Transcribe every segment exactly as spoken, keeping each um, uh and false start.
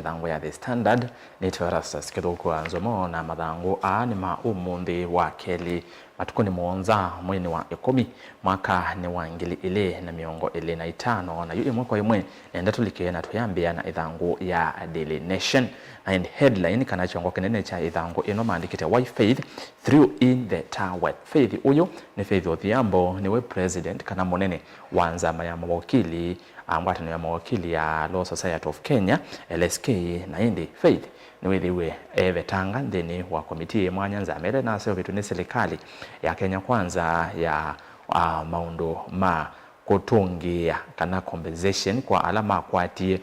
Ĩthangũ ya The Standard, nĩtwe Erastus Kĩthũku wa Nzomo, na mathangũ aa nĩ ma ũmũnthĩ wa kelĩ, matukũ nĩ mũonza, mweinĩ wa ĩkũmi, mwaka nĩ wa ngili ilĩ na mĩongo ĩlĩ na itano, na yu ĩmwe kwa ĩmwe nenda tũlike na tũyambĩa na ĩthangũ ya Daily Nation. Na ĩndĩ headline kana kyongo kĩnene kya ĩthangũ ĩno maandĩkĩte, "Why Faith threw in the towel." Faith ũyũ nĩ Faith Odhiambo, nĩwe president kana mũnene wa nzama ya mawakili, a ngwatanĩo ya mawakili ya Law Society of Kenya, L S K, na ĩndĩ Faith nĩwĩthĩiwe evetanga nthĩnĩ wa komitii ĩ mwanya nzama ĩla ĩnaseũvĩtw'e nĩ silikalĩ ya Kenya Kwanza ya, a, maũndũ ma kũtũngĩĩa kana compensation kwa ala makwatie,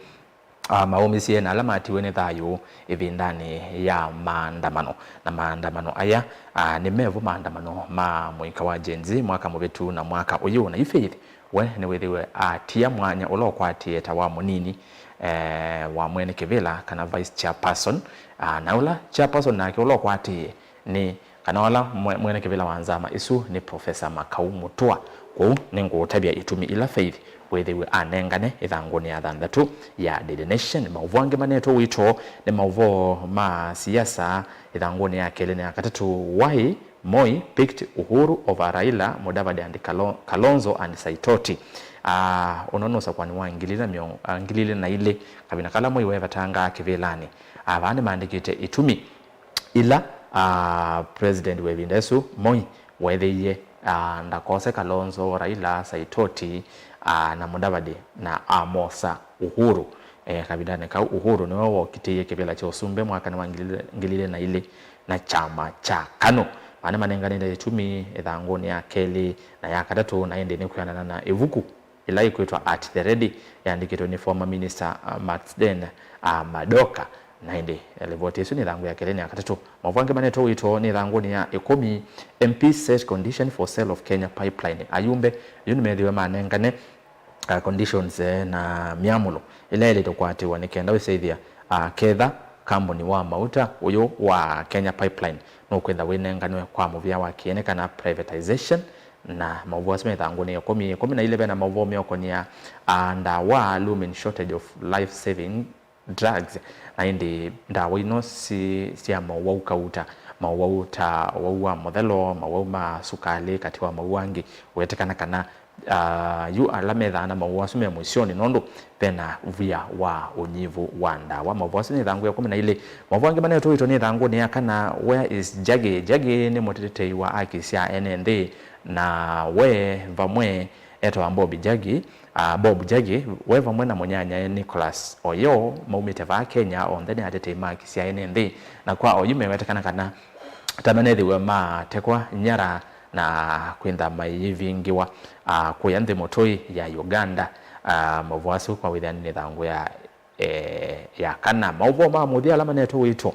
a, maũmĩsye na ala matiwe nĩ thayũ ĩvindanĩ ya maandamano. Na maandamano aya, a, nĩ mevo maandamano ma mũika wa Gen Z mwaka mũvĩtu na mwaka ũyũ. Na yu Faith, we nĩwĩthĩwe atia mwanya ũla ũkwatie ta wa mũnini, eh, wa mwene kĩvĩla kana vice chairperson, a, na ũla chairperson nake ũla ũkwatie nĩ kana ũla mwe-, mwene kĩvĩla wa nzama ĩsu nĩ Professor Makau Mũtua. Kwoou nĩngũũtavya itumi ila Faith wĩthĩiwe anengane ĩthangũnĩ ya thanthatũ ya Daily Nation. Maũvoo angĩ manetwe ũito nĩ maũvoo ma siasa ĩthangũnĩ ya kelĩ na ya katatũ, "Why Moi picked Uhuru over Raila, Mudavadi and Kalo-, Kalonzo and Saitoti." Ah, ũno nĩ ũsakũani wa ngili ilĩ na mĩongo, ah, ngili ilĩ na ilĩ, kavinda kala Moi wevetangaa kĩvĩlanĩ. Ah, vaa nĩmaandĩkĩte itumi ila, ah, president wa ĩvinda ĩsu, Moi, weethĩie, ah, ndakose Kalonzo, Raila, Saitoti, ah, na Mudavadi, na amosa Uhuru. Eh, kavindanĩ kau, Uhuru nĩwe wokitĩie kĩvĩla kya ũsumbĩ mwakanĩ wa ngili, ngili ilĩ na ilĩ na kyama kya KANU. Vaa nĩmanenganĩte itumi ĩthangũnĩ ya kelĩ na ya katatũ, na ĩndĩ nĩ kwĩanana na ĩvuku ĩla ĩkwĩtwa At the Ready, yaandĩkĩtwe nĩ former minister, uh, Matsden, uh, Madoka. Na ĩndĩ, eh, livoti ĩsu nĩ ĩthangũ ya kelĩ na ya katatũ. Maũvoo angĩ manetwe ũito nĩ ĩthangũnĩ ya ĩkũmi, "M Ps set condition for sale of Kenya pipeline." Ayumbe yu nĩmethiwe manengane, uh, conditions, eh, na myamũlo ĩla yaĩlĩte kũatĩĩwa nĩ kenda wĩsĩthĩa, uh, ketha kambuni wa mauta ũyũ wa Kenya Pipeline nũkwĩtha wĩnenganwe kwa mũvĩa wa kĩene kana privatization. Na maũvoo asu me ĩthangũnĩ ya ĩkũmi, ĩkũmi na ilĩ ve na maũvoo meũkonĩa, ah, ndawa, looming shortage of life saving drugs. Na ĩndĩ ndawa ino si sya mowau kauta, mowau ta ũwau wa mũthelo, mowau ma sukalĩ, katĩ wa mowau angĩ. Wetĩkana kana, ah, yu ala methaa na mowau asu me mũisyonĩ nũndũ vena via wa ũnyivu wa ndawa. Maũvoo asu nĩ ĩthangũ ya ĩkũmi na ilĩ. Maũvoo angĩ manetwe ũito nĩ ĩthangũnĩ ya kana, "Where is Jagi?" Jagi nĩ mũtetei wa aki sya ene nthĩ, na we vamwe etawa Bob Jagi, ah, Bob Jagi, we vamwe na mũnyanyae Nicholas Oyoo maumĩte vaa Kenya, onthe nĩ atetei ma aki sya ene nthĩ, na kwa oyu mewetekana kana ta manethĩwe matekwa nyara na kwĩntha mayĩvingĩwa, ah, kũya nthĩ mũtũi ya Uganda. Ah, maũvoo asu kwa wĩthĩa nĩ ĩthangũ ya eh, ya kana. Maũvoo ma mũthya ala manetwe ũito,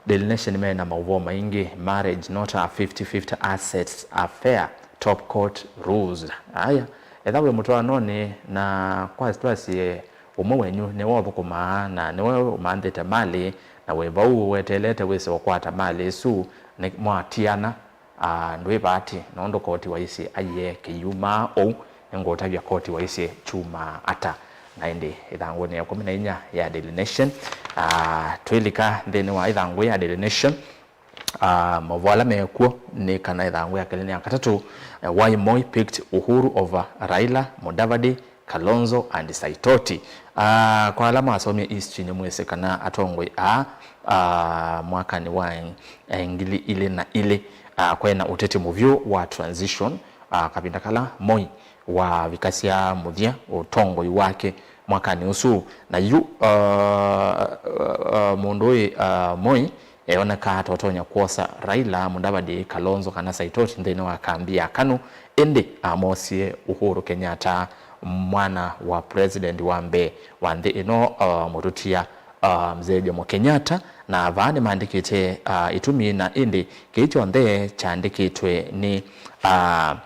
Daily Nation me na maũvoo maingĩ. "Marriage not a fifty fifty assets affair, top court rules." Aya, etha wĩ mũtwaanonĩ na kwa twasie ũmwe wenyu nĩwe ũthũkũmaa na nĩwe ũmanthĩte malĩ, na wĩ vau weteelete wĩse ũkwata malĩ ĩsu, nĩ mwatiana, ah, ndwĩva atĩ nũndũ koti waisye aiee kĩyumaa ũu, nĩngũũtavya koti waisye kyumaa ata. Na ĩndĩ ĩthangũnĩ ya ĩkũmi na inya ya Daily Nation, ah, twĩlika nthĩnĩ wa ĩthangũ ya Daily Nation, ah, maũvoo ala mekw'o nĩ kana ĩthangũ ya kelĩ na ya katatũ, eh, "Why Moi picked Uhuru over Raila, Mudavadi, Kalonzo and Saitoti." Ah, kwa ala masomie history, nĩmwĩsĩ kana atongoi aa, ah, mwakanĩ wa, eh, ngili ilĩ na ilĩ, ah, kwaĩ na ũteti mũvyũ wa transition, ah, kavinda kala Moi wavikasya mũthya ũtongoi wake mwakanĩ ũsu. Na yu, ah, ah, mũndũ ũyũ, ah, Moi eoneka atotonya kwosa Raila, Mudavadi, Kalonzo kana Saitoti nthĩnĩ wa kambi ya KANU, ĩndĩ amosie Uhuru Kenyatta, mwana wa president wa mbee wa nthĩ ĩno, uh, mũtũtia, uh, Mzee Jomo Kenyatta, na vaa nĩmaandĩkĩte, uh, itumi, na ĩndĩ kĩĩ kyonthe kyaandĩkĩtwe nĩ, uh,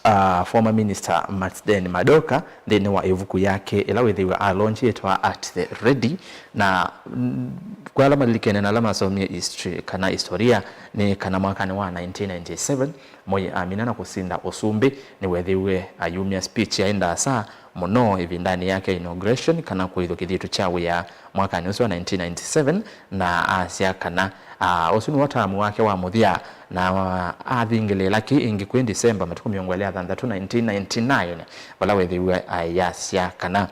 uh, former minister Matsden Madoka nthĩnĩ wa ĩvuku yake ĩla wĩthĩiwe alaunch yĩtawa At the Ready. Na, mm, kwa ala malilikene na ala masomie history kana historia, nĩ kana mwakanĩ wa nineteen ninety-seven, Moi amina na kũsinda ũsumbĩ, nĩwethĩiwe ayumya speech yaĩ ndaasa mũno ĩvindanĩ yake ya inauguration kana kũĩthwa kĩthitũ kya wĩa mwakanĩ ũsu wa nineteen ninety-seven, na asya kana, ah, ũsu nĩw'o tamu wake wa mũthya, na, ah, athingĩlĩĩla kĩ ĩngĩ kwĩ December matukũ mĩongo ĩlĩ na thanthatũ, nineteen ninety-nine, vala wethĩiwe ayasya kana,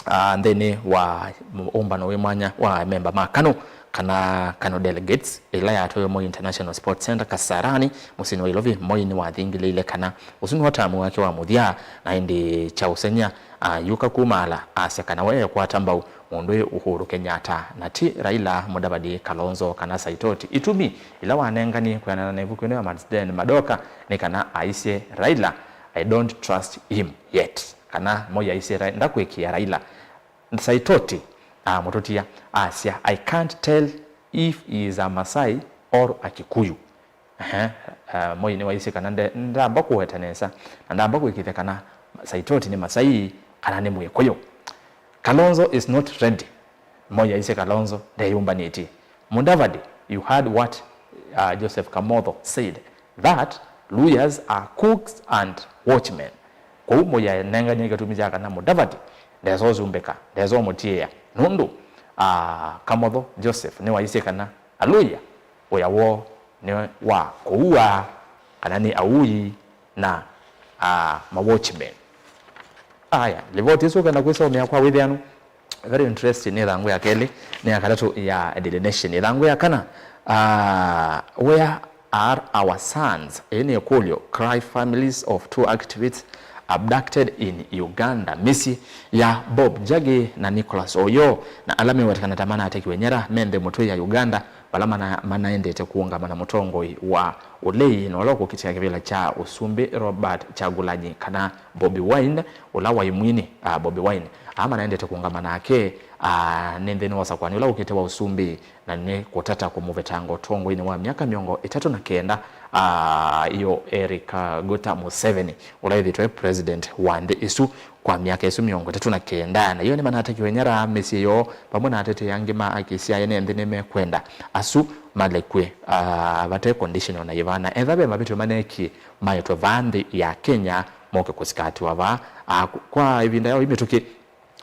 ah, nthĩnĩ wa ũmbano wĩ mwanya wa memba ma KANU, kana KANU delegates, ĩla yatwaĩwe Moi International Sports Centre Kasarani, mũsyĩnĩ wa Ilovi, Moi nĩwathingĩlĩĩile kana ũsu nĩw'o tamu wake wa mũthya, na ĩndĩ kya ũsengy'a, ayũka kumaala asya kana we ekwata mbau mũndũ wĩ Uhuru Kenyatta, na ti Raila, Mudavadi, Kalonzo, kana Saitoti. Itumi ila wanenganie kwĩanana na ĩvuku ĩno ya Matsden Madoka nĩ kana aisye Raila, "I don't trust him yet." Kana Moi aisye Ra-, ndakwĩkĩĩa Raila. Saitoti amũtũtia, asya, "I can't tell if he is a Masai or a Kikuyu." Ehe, uh, Moi nĩwaisye kana nde-, ndamba kũweta nesa, na ndamba kũĩkĩĩthya kana Saitoti nĩ Masai kana nĩ Mwĩkũyũ. "Kalonzo is not ready." Moi aisye Kalonzo ndeyũmbanĩtye. Mudavadi, you heard what, uh, Joseph Kamotho said, that Luyas are cooks and watchmen. Kwoou Moi anenganie kĩtumi kya kana Mudavadi ndesa ũsumbĩka, ndesa ũmũtiĩa, nũndũ, ah, Kamotho Joseph nĩwaisye kana Aluya wĩa woo nĩ wa kũua, kana nĩ aui na, ah, ma watchmen. Aya, livoti ĩsu ũkenda kwĩsomea kwa wĩthĩanu. Very interesting, nĩ ĩthangũ ya kelĩ, nĩ ya katatũ ya Daily Nation. Ĩthangũ ya kana, ah, where are our sons? Ĩĩ nĩ ĩkũlyo. Cry families of two activists abducted in Uganda. Mĩsyĩ ya Bob Njagi na Nicholas Oyoo na ala mewetekana ta manatekiwe nyara me nthĩ mũtũi ya Uganda, vala mana-, manaendete kũũngama na mũtongoi wa ũlei na ũla ũkũkitĩa kĩvĩla kya ũsumbĩ Robert Kyagulanyi kana Bobi Wine, ũla waĩ mwini, ah, Bobi Wine. Aa manaendete kũũngama nake, ah, nĩ nthĩnĩ wa ũsakũani ũla ũkĩte wa ũsumbĩ, na nĩ kũtata kũmũvetanga ũtongoinĩ wa myaka mĩongo ĩtatũ na kenda, ah, Yoweri Kaguta Museveni, ũla ĩthĩtwe president wa nthĩ ĩsu kwa myaka ĩsu mĩongo ĩtatũ na kenda. Na ĩyo nĩmanatekiwe nyara mĩsyĩ yoo vamwe na atetei angĩ ma akĩsyae ne nthĩ nĩmekwenda asu malekw'e, ah, vate condition ona yĩva. Na etha ve mavĩtyo maneekie maetwe vaa nthĩ ya Kenya, moke kũsikatiwa vaa. Ah, kwa ĩvinda yao imĩtũkĩ,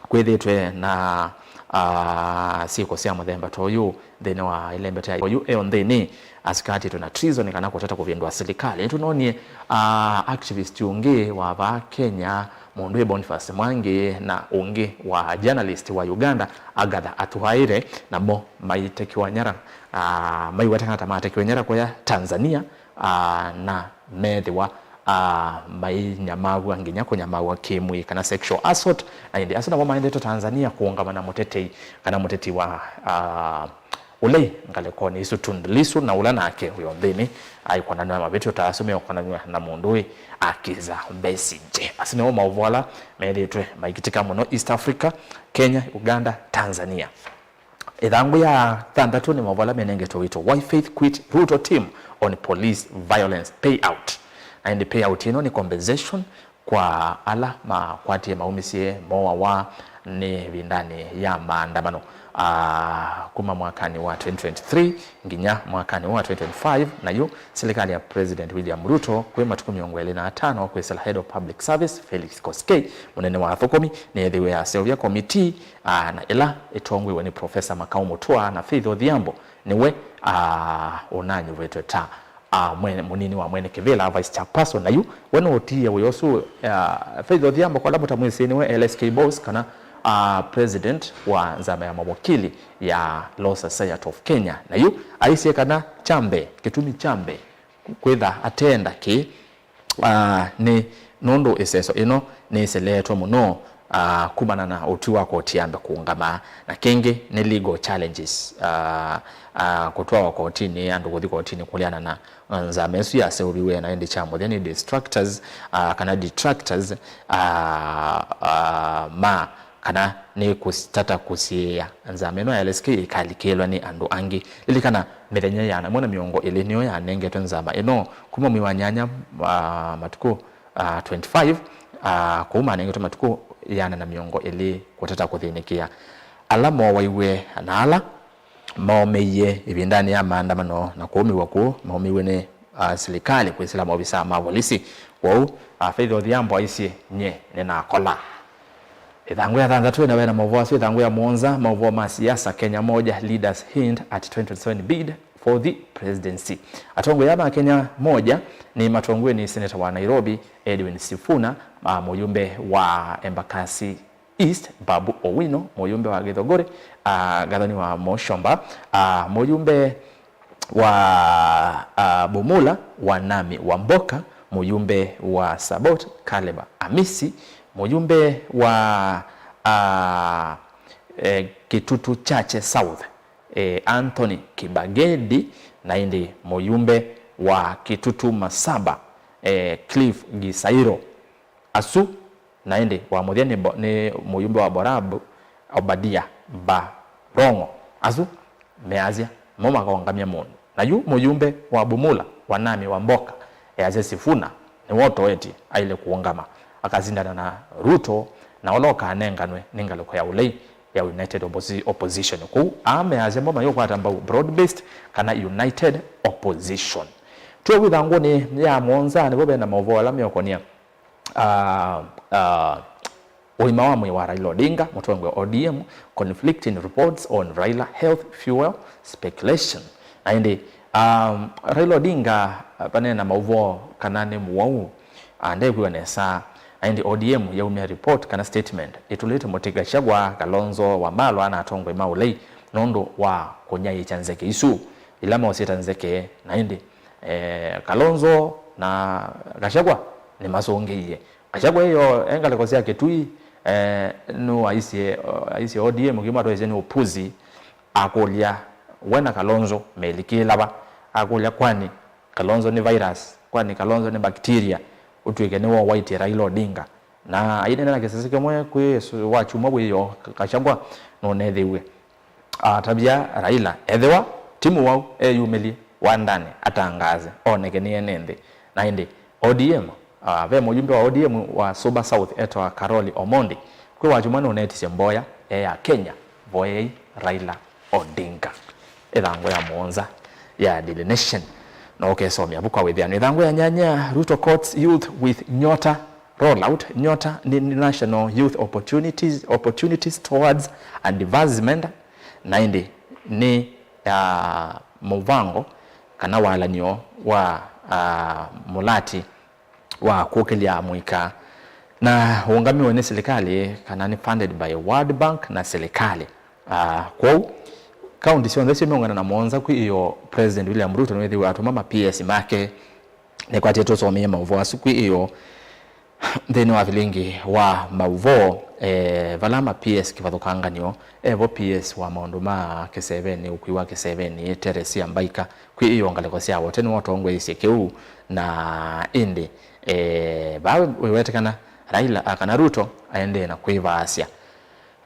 kwĩthĩtwe na, ah, syĩko sya mũthemba ta ũyũ nthĩnĩ wa ĩlembeta ya ũyũ eo nthĩnĩ, asikatĩtwe na treason kana kũtata kũvĩndũa silikalĩ. Nĩtũnonie, ah, activist ũngĩ wa vaa Kenya, mũndũ wĩ Boniface Mwangi, na ũngĩ wa journalist wa Uganda, Agatha Atuhaire, namo maitekiwa nyara, ah, maiwetekana ta matekiwe nyara kũya Tanzania, ah, na methĩwa, ah, mainyamaw'a nginya kũnyamaw'a kĩmwĩĩ kana sexual assault, na ĩndĩ asu namo maendete Tanzania kũũngama na mũtetei kana mũteti wa, ah, ũlei ngalĩkonĩ isu Tundu Lissu, na ũla nake wĩ o nthĩnĩ aikonanwa na mavĩtyo ta asu meũkonanw'a na mũndũ wĩ a Kizza Besigye. Asu nĩmo maũvoo ala methĩĩtwe maikitĩka mũno East Africa, Kenya, Uganda, Tanzania. Ĩthangũ ya thanthatũ nĩ maũvoo ala menengetwe wĩto, Why Faith Quit Ruto Team on Police Violence Payout. Na ĩndĩ payout ĩno nĩ compensation kwa ala makwatie maumisye mooawa nĩ ĩvindanĩ ya maandamano, ah, kuma mwakanĩ wa twenty twenty-three nginya mwakanĩ wa twenty twenty-five, na yu silikalĩ ya President William Ruto kwĩ matukũ mĩongo ĩlĩ na atano kwĩsĩla Head of Public Service Felix Koskei, mũnene wa athũkũmi, nĩyĩthĩwe yaseũvya komitii, ah, na ĩla ĩtongoew'e nĩ Professor Makau Mutua na Faith Odhiambo nĩwe, ah, ũnanyuvĩtwe ta, ah, mwene, mũnini wa mwene kĩvĩla, vice chairperson, na yu we nũũtiie wĩa ũsu. Ah, Faith Odhiambo, kwa ala mũtamwĩsĩ, nĩwe L S K boss kana, ah, president wa nzama ya mawakili ya Law Society of Kenya, na yu aisye kana kya mbee, kĩtumi kya mbee kwĩtha ateenda kĩĩ, ah, nĩ nũndũ ĩseso ĩno nĩĩseleetwe mũno, ah, kumana na ũtwi wa koti yambe kũũngama, na kĩngĩ nĩ legal challenges, ah, ah, kũtwawa kotinĩ, andũ kũthi kotinĩ kũleana na, ah, nzama ĩsu yaseũviw'e, na ĩndĩ kya mũthya nĩ distractors, ah, kana detractors, ah, ah, ma kana nĩ kũtata kũsiĩĩa nzama ĩno ya L S K ĩkalikĩlwa nĩ andũ angĩ. Lilikana, mĩthenya ĩana ĩmwe na mĩongo ĩlĩ nĩyo yanengetwe nzama ĩno kuma mwei wa nyanya, ah, matukũ, ah, twenty-five, ah, kũu manengetwe matukũ ĩana na mĩongo ĩlĩ kũtata kũthĩnĩkĩa ala mowaiwe na ala maũmĩie ĩvindanĩ ya maandamano na kũũmĩw'a kũu maũmĩw'e nĩ, ah, silikalĩ kwĩsĩla maovisaa ma volisi. Kwoou, ah, Faith Odhiambo aisye, "Nyie nĩnakola." Ĩthangũ ya thanthatũ ĩna vena maũvoo asu. Ĩthangũ ya mũonza, maũvoo ma siasa. Kenya Moja, leaders hint at twenty twenty-seven bid for the presidency. Atongoi aa ma Kenya Moja nĩ matongoew'e nĩ seneta wa Nairobi, Edwin Sifuna, a, mũyumbe wa Embakasi East, Babu Owino, mũyumbe wa Githogori, a, Gathoni wa Mushomba, a, mũyumbe wa, a, Bumula, Wanami Wamboka, mũyumbe wa Sabot, Caleb Amisi, mũyumbe wa, a, e, Kitutu Chache South, e, Anthony Kibagedi, na ĩndĩ mũyumbe wa Kitutu Masaba, e, Cliff Gisairo. Asu, na ĩndĩ wa mũthya nĩ bo-, nĩ mũyumbe wa Borabu, Obadia Barongo. Asu measya mo makaũngamya mũndũ. Na yu mũyumbe wa Bumula, Wanami Wamboka, easya Sifuna nĩwe ũtoetye aile kũũngama, akasindana na Ruto, na ũla ũkanenganwe nĩ ngalĩko ya ũlei ya United Opposi-, Opposition. Kũu aa measya mo mayũkwata mbau broad-based kana united opposition. Twĩ ĩthangũnĩ ya mũonza, nĩvo vena maũvoo ala meũkonia, ah, ah, ũima wa mwĩĩ wa Raila Odinga, mũtongoi wa O D M, conflicting reports on Raila health fuel speculation. Na ĩndĩ, um, Raila Odinga, ah, vanena maũvoo kana nĩ mũwau, ah, ndekwĩwa nesa. Na ĩndĩ O D M yaumya report kana statement ĩtũlĩte mũtĩ Gachagua, Kalonzo, Wamalwa na atongoi ma ũlei nũndũ wa kũnyaĩĩkya nzeke isu ila meũsyĩta nzeke. Na ĩndĩ, eh, Kalonzo na Gachagua nĩmasũngĩie. Gachagua ĩyo e ngalĩko sya Kitui, eh, nũaisye, aisye O D M kĩu matwaisye nĩ ũpuzi. Akũlya, "We na Kalonzo melikĩla va?" Akũlya, "Kwani Kalonzo nĩ virus? Kwani Kalonzo nĩ bacteria ũtw'ĩke nĩwe ũwaitie Raila Odinga?" Na ainena na kĩsese kĩmwe kwĩ su-, wakyumwa wĩoo, Gachagua nũnethĩiw'e atavya Raila ethĩwa ti mũwau, eyumĩlye wandanĩ, atangaase, oneke nĩ ene nthĩ. Na ĩndĩ O D M, ah, ve mũyumbe wa O D M wa Suba South etawa Karoli Omondi, kwĩ wakyumwa nũnetisye mboya e Akenya, "Voyei Raila Odinga." Ĩthangũ ya mũonza ya Daily Nation, no ũkesomea vu kwa wĩthĩano. Ĩthangũ ya nyanya, Ruto courts youth with Nyota rollout. Nyota nĩ, nĩ National Youth Opportunities, Opportunities Towards Advancement, na ĩndĩ nĩ, ah, mũvango kana walan'yo wa, ah, mũlati wa kũkĩlya amũika na ũũngamiwe nĩ silikalĩ kana nĩ funded by World Bank na silikalĩ. Ah, kwoou kaunti syonthe syĩ mĩongo ĩna na mũonza kwĩ ĩyo President William Ruto nĩwĩthĩwe atũma ma P S make. Nĩkwatĩtwe tũsomie maũvoo asu kwĩ ĩyo nthĩnĩ wa vilingi wa maũvoo, eh, vala ma P S kĩvathũkanganyo, evo P S wa maũndũ ma kĩsevenĩ, ũkui wa kĩsevenĩ, Teresia Mbaika, kwĩ ĩyo ngalĩko sya Wote nĩwe ũtongoeisye kĩu, na ĩndĩ, eh, vaa wĩwetekana Raila, a, kana Ruto aendee na kwĩvaasya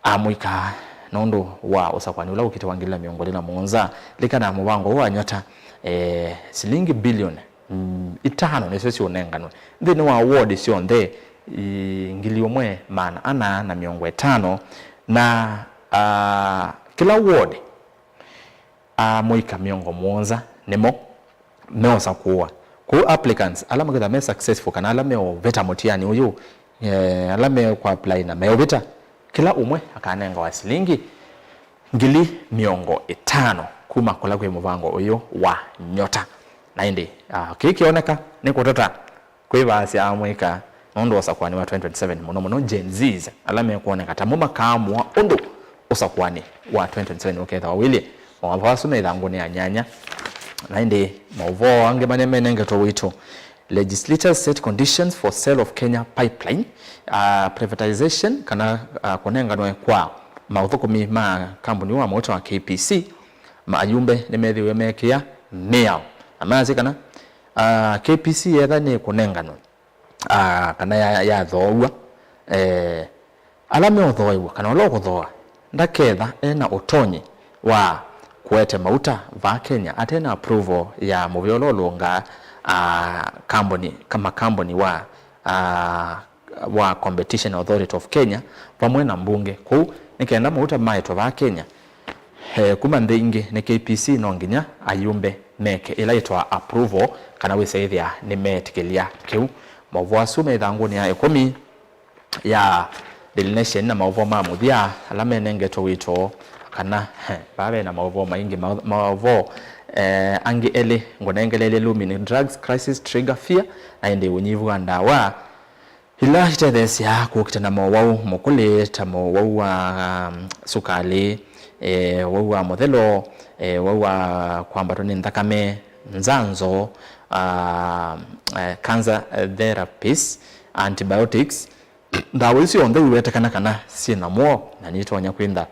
amũika nũndũ wa ũsakũani ũla ũkĩte wa ngili na mĩongo ĩlĩ na mũonza. Lilikana mũvango ũũ wa Nyota, eh, silingi bilioni, mm, itano nĩsyo siũnenganwe nthĩnĩ wa ward syonthe, i, ngili ũmwe maana ana na mĩongo ĩtano, na, ah, kĩla ward amũika mĩongo mũonza nĩmo meũsakũwa. Kwoou applicants ala makethĩwa me successful kana ala meũvĩta mũtiani ũyũ, eh, ala mekũapply na meũvĩta, kĩla ũmwe akanengawa silingi ngili mĩongo ĩtano kuma kũla kwĩ mũvango ũyũ wa Nyota. Na ĩndĩ, ah, kĩĩ kĩoneka nĩ kũtata kwĩvaasya amũika nũndũ wa ũsakũani wa twenty twenty-seven, mũno mũno Gen Zs, ala mekwoneka ta mo makaamũa ũndũ ũsakũani wa twenty twenty-seven ũkethĩwa ũilyĩ. Maũvoo asu me ĩthangũnĩ ya nyanya. Na ĩndĩ maũvoo angĩ manene menengetwe witũ, legislatures set conditions for sale of Kenya pipeline, ah, privatization, kana, ah, kũnenganwe kwa maũthũkũmi ma kambuni wa maũta wa K P C, ma ayumbe nĩmethĩwe mekĩa mĩao na mayasya kana, ah, K P C yetha nĩ kũnenganwe, ah, kana ya-, yathooaw'a, eh, ala meũthooew'a kana ũla ũkũthooa ndaketha ena ũtonyi wa kũete mauta vaa Kenya ate na approval ya mũvĩa ũla ũlũngaa, ah, kambuni, ka-, makambuni wa, ah, wa Competition Authority of Kenya vamwe na mbunge. Kwoou nĩ kenda mauta maetwe vaa Kenya, eh, kuma nthĩ ingĩ nĩ K P C, no nginya ayumbe meke ĩla yĩtawa approval, kana wĩse ĩthĩa nĩmeetĩkĩlya kĩu. Maũvoo asu me ĩthangũnĩ ya ĩkũmi ya Daily Nation na maũvoo ma mũthya ala menengetwe wĩto kana, he, vaa ve na maũvoo maingĩ, ma-, maũvoo, eh, angĩ elĩ ngũnengeleelye. Looming drugs crisis trigger fear, na ĩndĩ ũnyivu wa ndawa ila itetheesya kũkita na mowau mũkũlĩ ta mowau wa, um, sukalĩ, eh, ũwau wa mũthelo, eh, ũwau wa kwambatwa nĩ nthakame, nzanzo, ah, eh, cancer therapies, antibiotics, ndawa isu syonthe iwetekana kana syĩ na mũo na nitonya kwĩntha,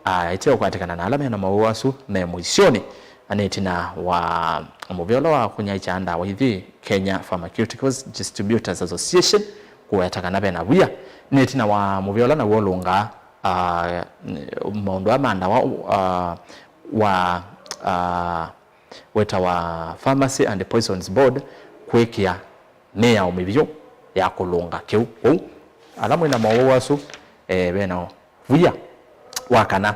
ah, iteũkwatĩkana na ala mena mowau asu me mũisyonĩ, na nĩ ĩtina wa mũvĩa ũla wa kũnyaĩkya ndawa ithyĩ Kenya Pharmaceuticals Distributors Association kũweta kana vena wia. Nĩ ĩtina wa mũvĩa ũla naw'o ũlũngaa, ah, maũndũ aa ma ndawa, ah, wa, ah, wĩtawa Pharmacy and Poisons Board kwĩkĩa mĩao mĩvyũ ya kũlũnga kĩu kũu. Ala mwĩ na mowau asu, eh, vena wia wa kana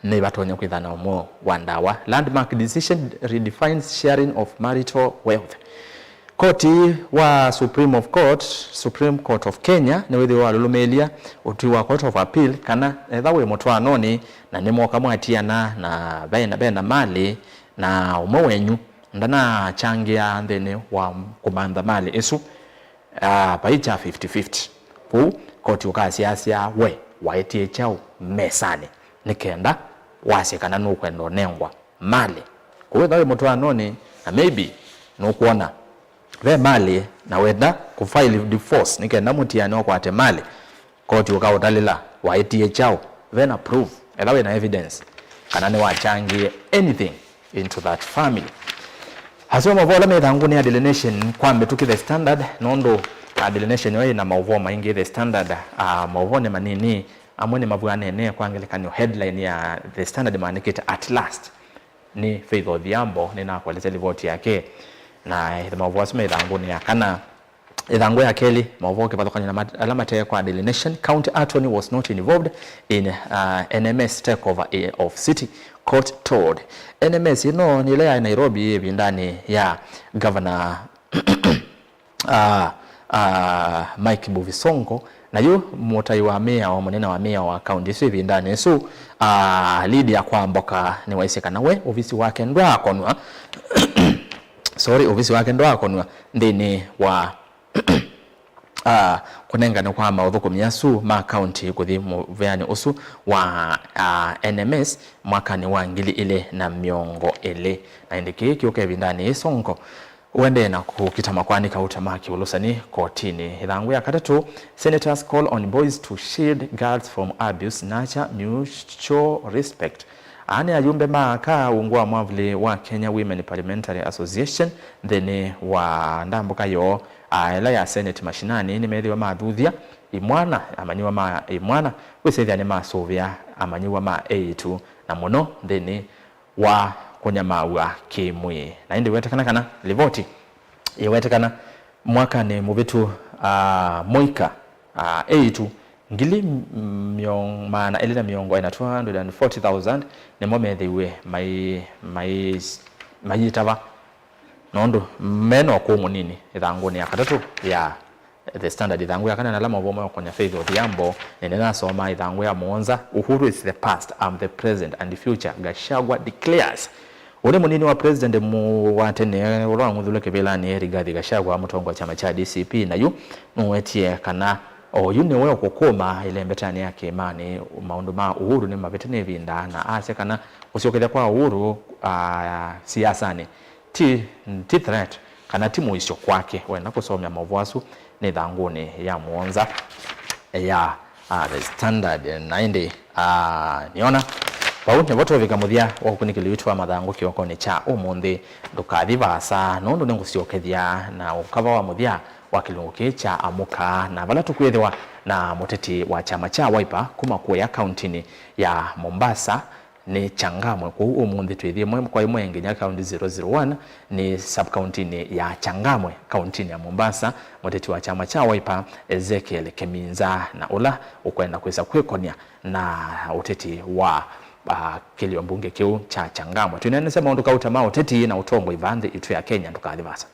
nĩvatonya kwĩthana ũmwe wa ndawa. Landmark decision redefines sharing of marital wealth. Koti wa Supreme of Court, Supreme Court of Kenya nĩwĩthĩwe walũlũmĩĩlya ũtwi wa Court of Appeal kana etha wĩ mũtwaanonĩ na nĩmwoka mwatiana na vena, vena malĩ, na ũmwe wenyu ndanachangĩa nthĩnĩ wa kũmantha malĩ ĩsu, ah, vai kya fifty fifty. Kũu koti ũkasyaasya we waetie kyaũ mesanĩ nĩ kenda wasye kana nũkwenda ũnengwa malĩ. Kũu ĩtha wĩ mũtwaanonĩ na maybe nũkwona ve malĩ na wenda kũfile divorce nĩ kenda mũtiane ũkwate malĩ, koti ũkaũtalĩla waĩtie kyaũ, vena proof, etha wĩna evidence kana nĩwachangie anything into that family. Asu maũvoo ala me ĩthangũnĩ ya Daily Nation, kwa mbĩtũki The Standard, nũndũ, ah, Daily Nation yo ĩna maũvoo maingĩ. The Standard, ah, maũvoo nĩ manini, amwe nĩmavw'anene. Kwa ngelekany'o, headline ya The Standard maandĩkĩte, "At last." Nĩ Faith Odhiambo, nĩnakwelesya livoti yake, na maũvoo asu me ĩthangũnĩ ya kana. Ĩthangũ ya kelĩ, maũvoo kĩvathũkany'o na mat-, ala mate kwa Daily Nation, "County attorney was not involved in, uh, N M S takeover, eh, of city, court told." N M S ĩno nĩ ĩla yaĩ Nairobi ĩvindanĩ ya Governor, uh, uh, Mike Mbuvi Sonko, na yu mũtai wa mĩao, mũnene wa mĩao wa kaunti ĩsu ĩvindanĩ ĩsu, uh, Lydia Kwamboka nĩwaisye kana we ovisi wake ndwaakonw'a, sorry, ovisi wake ndwaakonw'a nthĩnĩ wa, ah, kũnengane kwa maũthũkũmi asu ma kaunti kũthi mũveanĩ ũsu wa, ah, N M S mwakanĩ wa ngili ilĩ na mĩongo ĩlĩ. Na ĩndĩ kĩĩ kĩũka ĩvindanĩ yĩĩ Sonko ũendee na kũkita makwanĩ kauta ma kĩũlũsani kotinĩ. Ĩthangũ ya katatũ, "Senators call on boys to shield girls from abuse, nurture mutual respect." Aa nĩ ayumbe ma aka ungu wa mwavuli wa Kenya Women Parliamentary Association nthĩnĩ wa ndambũka yoo, aa, ĩla ya Senate mashinani nĩmethĩwe mathuthya imwana, amanyĩw'a ma imwana, kwĩsĩthya nĩmasũvĩa amanyĩw'a ma eĩtu, na mũno nthĩnĩ wa kũnyamaaw'a kĩ-mwĩĩ. Na ĩndĩ wetekana kana livoti ĩwetekana mwakanĩ mũvĩtu, ah, mũika, ah, eĩtu ngili mĩongo, maana elĩ na mĩongo ĩna, two hundred and forty thousand, nĩmo methĩiwe mai-, mai-, mayĩtava nũndũ me na ũkũũ mũnini. Ĩthangũnĩ ya katatũ ya The Standard, ĩthangũ ya kana na ala maũvoo maũkonya Faith Odhiambo, nĩnĩnasoma ĩthangũ ya mũonza, "Uhuru is the past, I'm the present and future, Gachagua declares." Ũũ nĩ mũnini wa president mũ-, wa tene ũla wang'uthulwe kĩvĩlanĩ, Rigathi Gachagua, mũtongoi wa kyama kya D C P, na yu nũwetie kana oyu nĩwe ũkũkũma ĩlembetanĩ ya kĩĩmanĩ. Maũndũ ma Uhuru nĩmavĩte nĩ ĩvinda, na asya kana kũsyokethya kwa Uhuru, ah, siasanĩ ti, ti threat kana ti mũisyo kwake. Wenda kũsomea maũvoo asu nĩ ĩthangũnĩ ya mũonza ya, ah, The Standard. Na ĩndĩ, ah, nĩona vau nĩvo tũvika mũthya wa ũkunĩkĩli witũ wa mathangũ kĩokonĩ kya ũmũnthĩ. Ndũkathi vaasa, nũndũ nĩngũsyokethya na ũkava wa mũthya wa kĩlungu kĩĩ kya Amũka, na vala tũkwĩthĩwa na mũteti wa kyama kya Wiper kuma kũya kauntinĩ ya Mombasa, nĩ Changamwe. Kwoou ũmũnthĩ twĩthĩe ĩmwe kwa ĩmwe nginya kaunti zero zero one, nĩ sub-kauntinĩ ya Changamwe, kauntinĩ ya Mombasa, mũteti wa kyama kya Wiper, Ezekiel Keminza, na ũla ũkwenda kwĩsa kwĩkonya na ũteti wa, ah, kĩlio mbunge kĩu kya Changamwe. Twĩneenesya maũndũ kauta ma ũteti na ũtongoi vaa nthĩ itũ ya Kenya, ndũkathi vaasa.